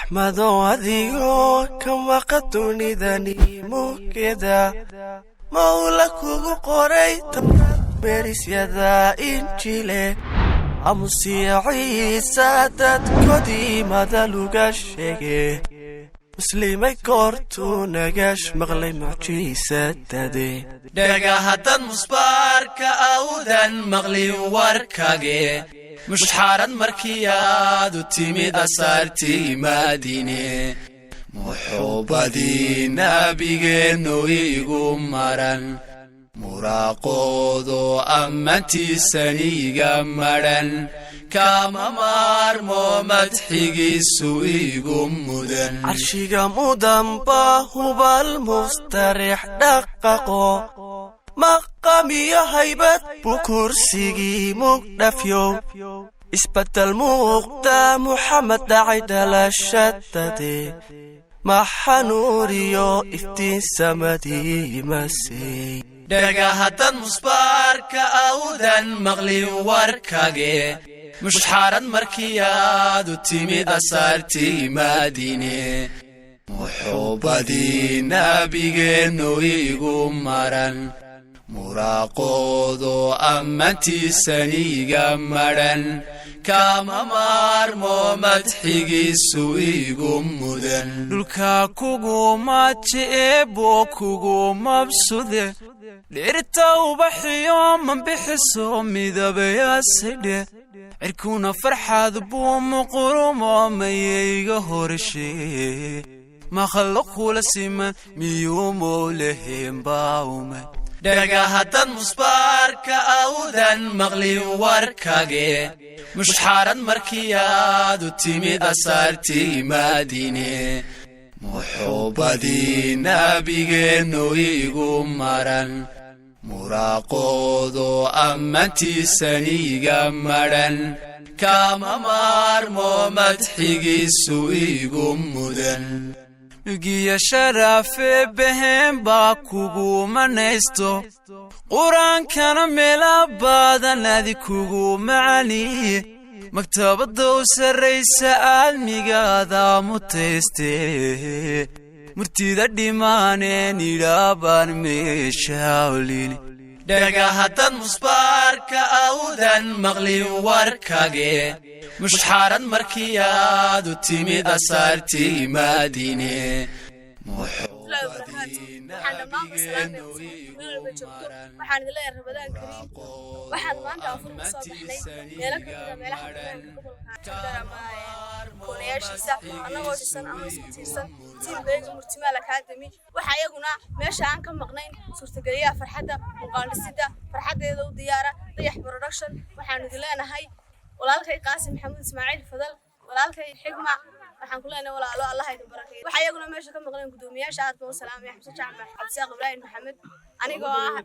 Axmedow, adigoo ka maqa dunidani mugeda, Mawla kugu qoray Tawraad, meerisyada Injile, amusiya Ciisa dadkoodii madaluga sheege. Muslimay goortuu nagash maqlay mucjiisadade. Dhagahaddad musbaarka awdan maqlin warkage, mushxarad markii aad u timid asaartii Madiine, muxuubadii nabigeennu igu maran, muraaqoodo ammantiisaniga madhan, kama maarmo madxigiisu igu mudan. Carshiga mudanba hubal mustarix dhaqaqo, maqamiyo haybad buu kursigii mugdhafyow. Isbedel muuqda Muxamed dhacay dhalashadade, maxanuuriyo iftiin samadii masey. Dhagahaddad musbaarka awdan maqlin warkage, mushxarad markii aad u timid asaartii Madiine, muxuubadii nabigeennu igu maran, muraaqoodo ammantiisaniga madhan, kama maarmo madxigiisu igu mudan. Dhulka kuguma jeebo, kugu mabsude, dhirta ubaxiyo ma bixiso midabayasidhe, cirkuna farxad buu muqurumo mayayga horshe, makhalo kula siman miyuu mowleheen baawmay. Dhagahaddad musbaarka awdan maqlin warkage, mushxarad markii aad u timid asaartii Madiine, muxuubadii nabigeennu igu maran, muraaqoodo ammantiisaniga madhan, kama maarmo madxigiisu igu mudan. Milgiya sharafe beheen baa kugu manaysto, Qur-aankana meela badan adi kugu macaniye, maktabadda u sarraysa aadmigaada mutayste, murtida dhimaaneen idhaabaan meesha olini. Dhagahaddad musbaarka awdan maqlin warkage, mushxarad markii aad u timid asaartii Madiine. Waxaan dhammaanba salaamaya meel walba joogto. Waxaan idin leeyahay Ramadaan kariim. Waxaan maanta afur ka soo baxnay meelo ka mid a meelaha banaanka gobolka Jandar ama koonayaashiisa, annagoo tisan ama isku tiirsan tiimkayga Murtimaal Academy. Waxa iyaguna meesha aan ka maqnayn suurtageliyaha farxadda muuqaaldhisida farxaddeeda u diyaara Dayax Production. Waxaanu idin leenahay walaalkay Qaasim Maxamuud Ismaaciil Fadal, walaalkay Xigma, waxaan ku leenahay walaalo, Allah idin barakeeyo. Waxa iyaguna meesha ka maqleen guddoomiyaasha, aad baan u salaamaya, Xamse Jaamac, Cabdisaaq Ibraahim Maxamed, anigoo ah.